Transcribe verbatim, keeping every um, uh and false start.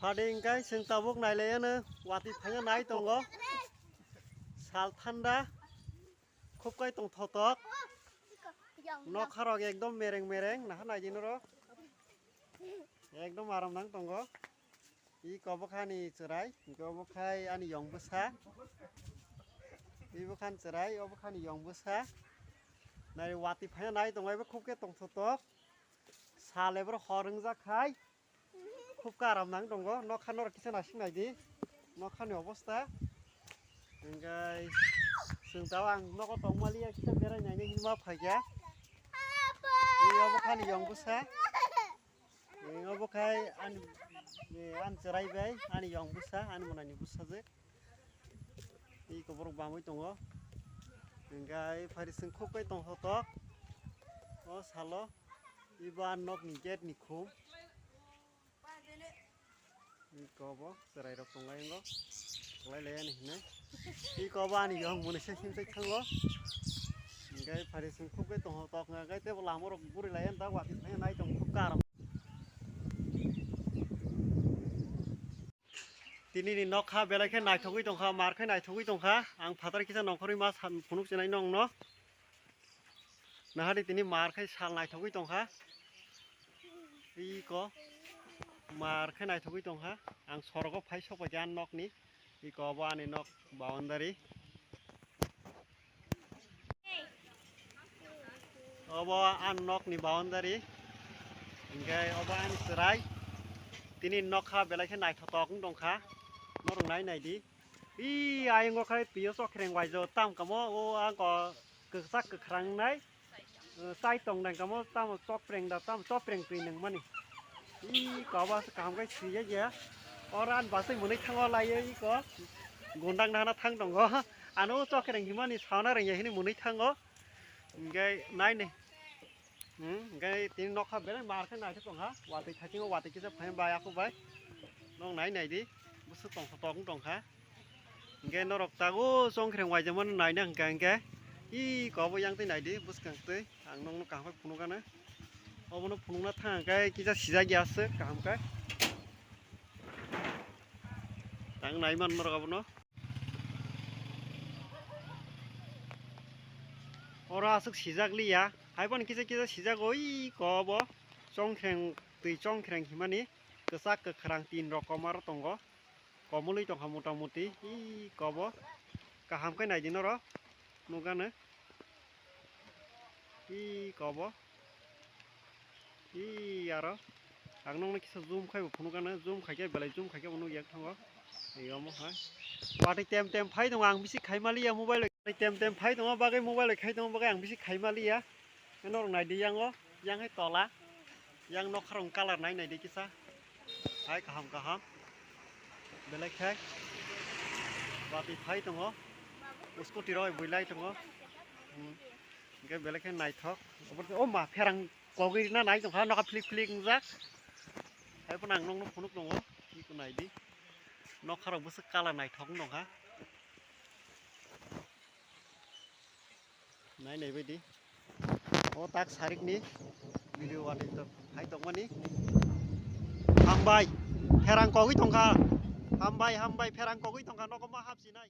Padi hingkai chwng tabuk nailaiyano watwi phaina nai tongo. Sal thanda, khub kai tongthotok. Nokharok ekdom mereng mereng, naha naidi norok. Ekdom aram nang tongo. Iko bo kha ani chwrai, iko bo khai ani yong bwsa. Ibo kha ani chwrai, obo kha ani yong bwsa. Nai watwi phaina nai tongo, ebo khub khe tongthotok. Sal ebro hor wngjak khai. Khub karam nang tongo, nokha norok kisa naising naidi, nokhani obosta. Hingkai chwng tao ang nogo tongmaliya kisa berai nainai hinma phaikha. Obo khani yong bwsa. Obo khai ani, ani chwrai bai, ani yong bwsa, ani mwnani bwsajwk. Iko borok bamwi tongo. Hingkai phari chwng khub kai tongthotok. O salo. Ibo a nokni gate ni khum. Iko bo chwrai rok tonglai wngo. Tonglai laiya ni hinwi. Iko bo ani yong mwnwi se himsai thango. Hingkai phari chwng khub kai tongthotok hingkai tei bo lama rok buri laiya da watwi phaiya nai tong khub karam. Tini ni nokha belai khe naithogwi tongkha, mar khe naithogwi tongkha. Ang phatar kisa nongkhorwi ma phunuk chinai nongno. Nahari tini mar khe sal naithogwi tongkha. Iko mar khe naithogwi tongkha. Ang sorogo phai sokbaikha ani nokni. Iko obo ani nok boundary. Obo ani nokni boundary. Hingke obo ani chwrai. Tini nokha belai khe naithotok wng tongkha. Norok nai naidi. Ii, ayongo khai twiyo chokhreng waijak tam kamo, o angko kwchak kwkhrang nai. O, chai tong nai kamo, tamo chokpreng da, tamo chokpreng twi nangmani. Ii, kobo se kaham khai swijak ya. Oro ani basai mwnwi thango laiyo iko. Gundang nana thang tongo. Ano chokhreng himani sauna rengya hini mwnwi thango. Hingke nai ni. Hmm, hingke tini nokha belai mar khe naithok tongkha. Watwi thaisingo watwi kisa phai bai ako bai. Nok nai naidi. Bwswk tongthotok wng tongkha. Hingke norok tago chongkhreng waijak mano naina hingka hingke. Ih, kobo yang twi naidi bwskang twi. Ang nokno kaham khe phunukgano. Obono phunukna thang hingke kisa sijak ya aswk kaham khe. Tang nai man norok abono. Oro aswk sijak liya. Hai bono kisa kisa sijak oi kobo. Chongkhreng twi chongkhreng himani. Kwchak kwkhrang tin rokom aro tongo. Komolwi tongkha mota moti. Ih, kobo. Kaham khe naidi noro. Nukgano. Ih, kobo. Ih, aro. Ang nokno kisa zoom khai bo phunukgano. Zoom khai khe belai zoom khai khe bo nukya thango. Ih, omo hai. Watwi tem tem phai tongo. Ang bisi khai maliya mobile. Tem tem phai tongo. Bagwi mobile khai tongo. Bagwi ang bisi khai maliya. Norok naidi yango, yang hai tola, yang nokharong colour nai naidi kisa, hai kaham kaham, belai khai, bati phai tongo, scooty rok bui lai tongo, hmm, hingke belai khai naithok, o ma pherang kogwi rina nai tongkha nokha phlik phlik wngjak, hai phano ang nokno phunuk tongo, iko naidi, nokharok bwswk colour naithok wng tongkha. Nai nai baidi. O tak sarikni video wani to hai tongmani. Hambai. Pherang kogwi tongkha. Hambai, hambai, pherang kogwi tongkha. Nogo ma hapsinai.